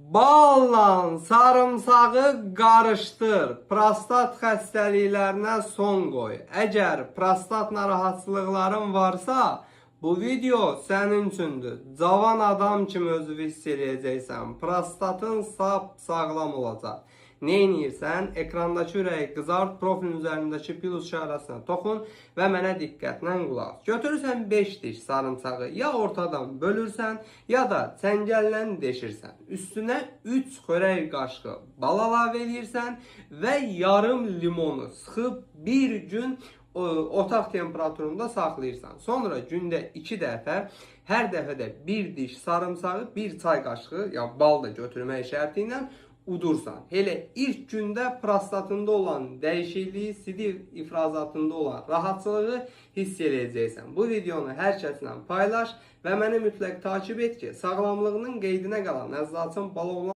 Balla sarımsağı qarışdır. Prostat xəstəliklərinə son qoy. Əgər prostat narahatçılıqların varsa, bu video sənin üçündür. Cavan adam kimi özünü hiss eləyəcəksən. Prostatın sap sağlam olacaq. Nə edirsən? Ekrandakı ürəyi qızart, profilin üzərindəki plus işarəsinə toxun və mənə diqqətlə qulaq as. Götürürsən 5 diş sarımsağı ya ortadan bölürsən, ya da çəngəllə deşirsən. Üstünə 3 xörək qaşığı bal əlavə eləyirsən və yarım limonu sıxıb bir gün otaq temperaturunda saxlayırsan. Sonra gündə 2 dəfə, hər dəfədə bir diş sarımsağı, bir çay qaşığı, ya bal da götürmək şərti ilə udursan. Elə ilk gündə prostatında olan dəyişikliyi, sidik ifrazatında olan rahatçılığı hiss eləyəcəksən. Bu videonu hər kəslə paylaş və məni mütləq takip et ki, sağlamlığının qeydinə qalan Əzzacın Baloğlan